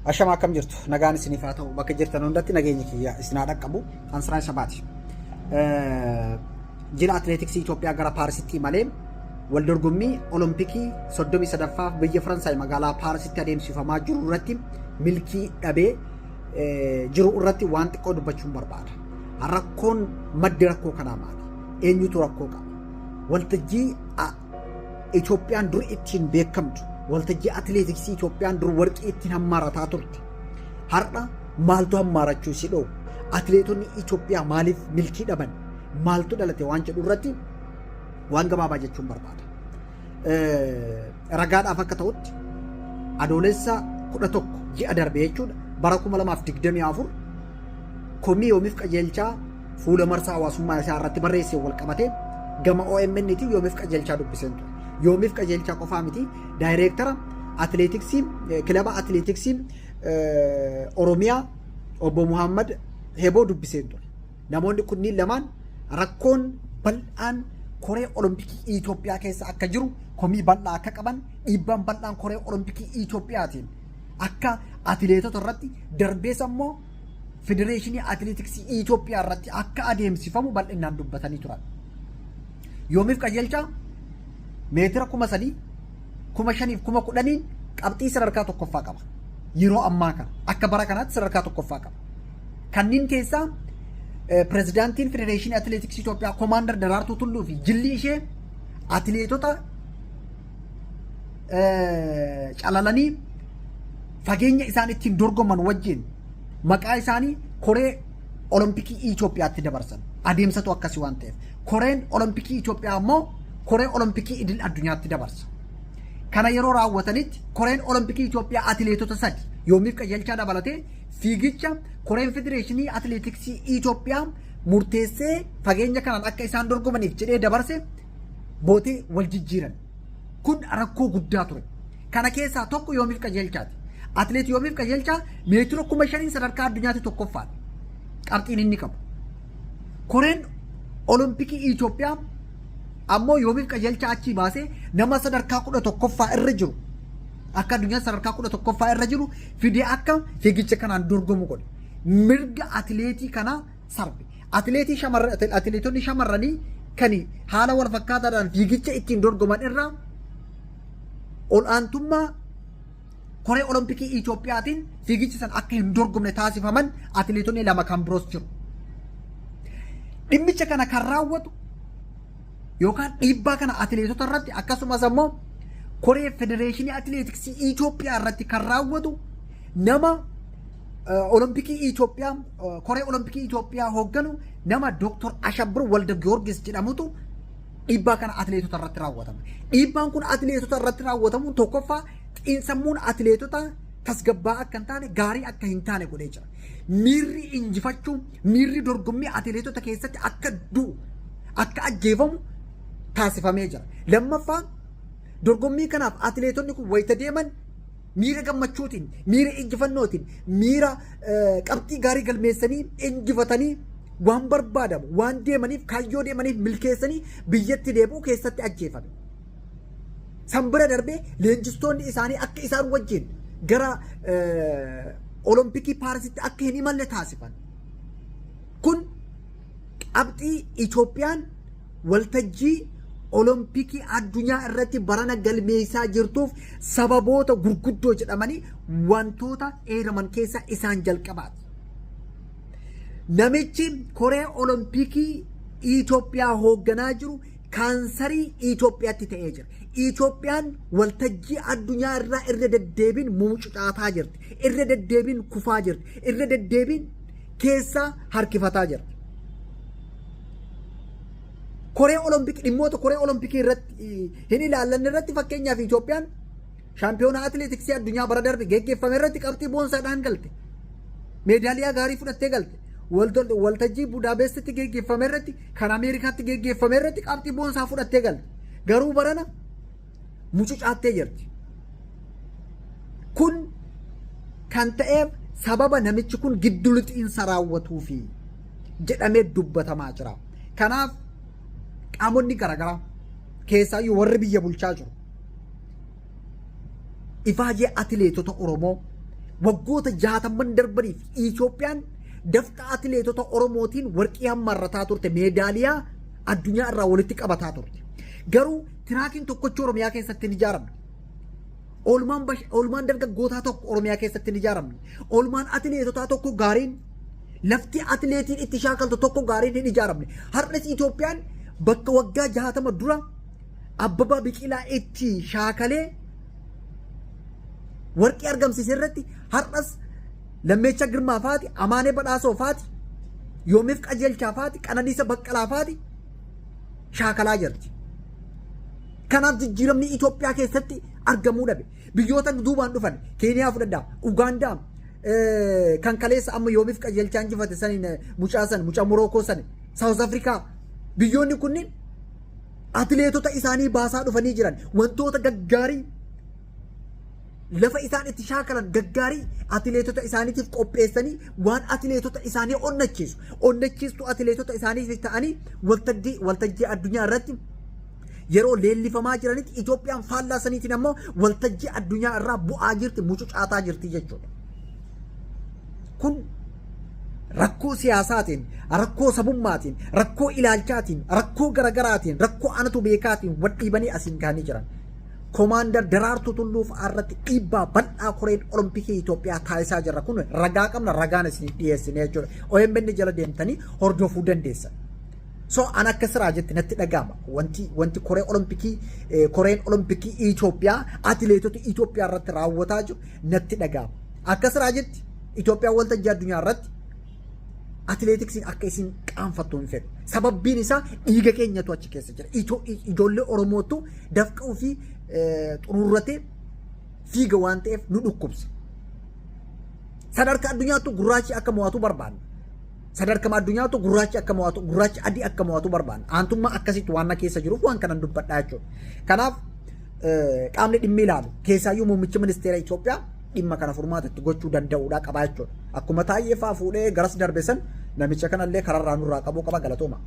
Ashama, akkam jirtu? Nagaan isiniif haa ta'u. Bakka jirtan hundatti nageenyi kiyya isin haa dhaqqabu. Ansiraan Shabaati. Jila atileetiksii Itoophiyaa gara Paarisitti malee wal dorgommii Olompikii 33ffaaf biyya Faransaay magaalaa Paarisitti adeemsifamaa jiru irratti milkii dhabee jiru irratti waan xiqqoo dubbachuun barbaada. Rakkoon maddi rakkoo kanaa maali? Eenyutu rakkoo qaba? Waltajjii Itoophiyaan dur ittiin beekamtu, waltajjii atileetiksii Itoophiyaan dur warqii ittiin hammaarataa turte. Har'a maaltu hammaarachuu si dhoowwe? Atileetonni Itoophiyaa maaliif milkii dhaban? Maaltu dhalate waan jedhu irratti waan gabaabaa jechuun barbaada. Ragaadhaaf akka ta'utti, Adoolessa 11, ji'a darbe jechuudha, bara 2024, komii Yoomiif Qajeelchaa fuula marsaa hawaasummaa isaa irratti barreessee wal qabatee gama OMN tiin Yoomiif Qajeelchaa dubbiseen ture. Yoomiif Qajeelchaa qofaa miti, daayireektara atileetiksii kilaba atileetiksii Oromiyaa obbo Muhammad Heboo dubbiseen ture. Namoonni kunniin lamaan rakkoon bal'aan koree Olompikii Itoophiyaa keessa akka jiru, komii bal'aa akka qaban, dhiibbaan bal'aan koree Olompikii Itoophiyaatiin akka atileetota irratti, darbees ammoo Federeeshinii Atileetiksii Itoophiyaa irratti akka adeemsifamu bal'inaan dubbatanii turan. Yoomiif Qajeelchaa meetira 3000, 5000f 10,000n qabxii sadarkaa tokkoffaa qaba. Yeroo ammaa kana akka bara kanaatti sadarkaa tokkoffaa qaba. Kanneen keessaa pirezidaantiin Federeeshinii Atileetiksii Itoophiyaa Komaandar Daraartuu Tulluu fi jilli ishee atileetota calalanii fageenya isaan ittiin dorgoman wajjin maqaa isaanii koree Olompikii Itoophiyaatti dabarsan. Adeemsatu akkasii waan ta'eef. Koreen Olompikii Itoophiyaa ammoo koree Olompikii idil addunyaatti dabarsa. Kana yeroo raawwatanitti koreen Olompikii Itoophiyaa atileetota sadi, Yoomiif Qajeelchaa dabalatee, fiigicha koreen Federeeshinii Atileetiksii Itoophiyaa murteessee fageenya kanaan akka isaan dorgomaniif jedhee dabarse bootee wal jijjiiran. Kun rakkoo guddaa ture. Kana keessaa tokko Yoomiif Qajeelchaati. Atileet Yoomiif Qajeelchaa meetira 5000n sadarkaa addunyaatti tokkoffaadha. Qabxiin inni qabu. Koreen Olompikii Itoophiyaa ammoo Yoomiif Qajeelchaa achii baasee nama sadarkaa 11ffaa irra jiru, akka addunyaa sadarkaa 11ffaa irra jiru fidee akka fiigicha kanaan dorgomu godhe. Mirga atileetii kanaa sarbe. Atileetonni shamarranii kan haala wal fakkaataadhaan fiigicha ittiin dorgoman irraa ol'aantummaa koree Olompikii Itoophiyaatiin fiigicha san akka hin dorgomne taasifaman atileetonni lama kan biroos jiru. Dhimmicha kana kan raawwatu yookaan dhiibbaa kana atileetota irratti, akkasumas ammoo koree Federeeshinii Atileetiksii Itoophiyaa irratti kan raawwatu nama Olompikii Itoophiyaa, koree Olompikii Itoophiyaa hoogganu, nama Dr. Ashabbir Walda Giyoorgis jedhamutu dhiibbaa kana atileetota irratti raawwatama. Dhiibbaan kun atileetota irratti raawwatamuun tokkoffaa xiinsammuun atileetota tasgabbaa akka hin taane, gaarii akka hin taane godhee jira. Miirri injifachuu, miirri dorgommii atileetota keessatti akka du'u, akka ajjeefamu taasifamee jira. Lammaffaa, dorgommii kanaaf atileetonni kun wayita deeman miira gammachuutiin, miira injifannootiin, miira qabxii gaarii galmeessanii injifatanii waan barbaadamu, waan deemaniif, kaayyoo deemaniif milkeessanii biyyatti deebi'u keessatti ajjeefame. San bira darbee leenjistoonni isaanii akka isaan wajjin gara Olompikii Paarisitti akka hin imalle taasifan. Kun qabxii Itoophiyaan waltajjii Olompikii addunyaa irratti barana galmeessaa jirtuuf sababoota gurguddoo jedhamanii wantoota eeraman keessaa isaan jalqabaati. Namichi koree Olompikii Itoophiyaa hoogganaa jiru kaansarii Itoophiyaatti ta'ee jira. Itoophiyaan waltajjii addunyaa irraa irra deddeebiin mucucaataa jirti. Irra deddeebiin kufaa jirti. Irra deddeebiin keessaa harkifataa jirti. Koree Olompikii, dhimmoota koree Olompikii irratti hin ilaallanne irratti, fakkeenyaaf Itoophiyaan shaampiyoonaa atileetiksii addunyaa bara darbe geggeeffame irratti qabxii boonsaadhaan galte. Meedaaliyaa gaarii fudhattee galte. Waltajjii Budaapeestitti geggeeffame irratti, kan Ameerikaatti geggeeffame irratti qabxii boonsaa fudhattee galte. Garuu barana mucucaattee jirti. Kun kan ta'eef sababa namichi kun giddu lixiinsa raawwatuufi jedhamee dubbatamaa jira. Kanaaf qaamonni garaagaraa, keessaayyuu warri biyya bulchaa jiru, ifaajee atileetota Oromoo Waggoota jaatamman darbaniif Itoophiyaan dafqa atileetota Oromootiin warqii hammaarrataa turte, meedaaliyaa addunyaa irraa walitti qabataa turte. Garuu tiraakiin tokkochi Oromiyaa keessatti hin ijaaramne. Oolmaan dargaggootaa tokko Oromiyaa keessatti hin ijaaramne. Oolmaan atileetotaa tokko gaariin lafti atileetiin itti shaakaltu tokko gaariin hin ijaaramne. Har'as Itoophiyaan bakka waggaa 60 dura Abbabaa Biqilaa itti shaakalee warqii argamsiise irratti har'as Lammeechaa Girmaa faati, Amaanee Badhaasoo faati, Yoomiif Qajeelchaa faati, Qananiisa Baqqalaa faati shaakalaa jirti. Kanaaf jijjiiramni Itoophiyaa keessatti argamuu dhabe. Biyyoota duubaan dhufan Keeniyaa fudhadhaa, Ugaandaa kan kaleessa amma Yoomiif Qajeelchaa injifate saniin mucaa san mucaa Morookoo sani, Saawuz Afrikaa biyyoonni kunniin atileetota isaanii baasaa dhufanii jiran wantoota gaggaarii lafa isaan itti shaakalan gaggaarii atileetota isaaniitiif qopheessanii waan atileetota isaanii onnachiisu onnachiistuu atileetota isaaniif ta'anii waltajjii addunyaa irratti yeroo leellifamaa jiranitti Itoophiyaan faallaa saniitiin ammoo waltajjii addunyaa irraa bu'aa jirti mucucaataa jirti jechuudha. Kun rakkoo siyaasaatiin, rakkoo sabummaatiin, rakkoo ilaalchaatiin, rakkoo garagaraatiin, rakkoo anatu beekaatiin wal dhiibanii asiin gahanii jiran. Komaandar Daraartuu Tulluu fa'aa irratti dhiibbaa bal'aa koreen Olompikii Itoophiyaa taasisaa jirra. Kun ragaa qabna ragaan isin dhiyeessine jechuudha. OMN jala deemtanii hordofuu dandeessan. So an akka siraa jetti natti dhaga'ama. Wanti koree Olompikii koreen Olompikii Itoophiyaa atileetota Itoophiyaa irratti raawwataa jiru natti dhaga'ama. Akka siraa jetti Itoophiyaan waltajjii addunyaa irratti atileetiksiin akka isin qaanfattu hin fedhu. Sababbiin isaa dhiiga keenyatu achi keessa jira. Ijoollee Oromootu dafqa ofii xururratee fiiga waan ta'eef nu dhukkubsa. Sadarkaa addunyaattu gurraachi akka mo'atu barbaanna. Sadarkama addunyaattu gurraachi akka mo'atu, gurraachi adii akka mo'atu barbaanna. Aantummaa akkasitti waan na keessa jiruuf waan kanan dubbadhaa jechuudha. Kanaaf qaamni dhimmi ilaalu keessaayyuu muummichi ministeera Itoophiyaa dhimma kana furmaata itti gochuu danda'uudha qabaa jechuudha. Akkuma Taayyee fa'aa fuudhee garas darbe san namicha kanallee kararraa nurraa qabuu qaba galatooma.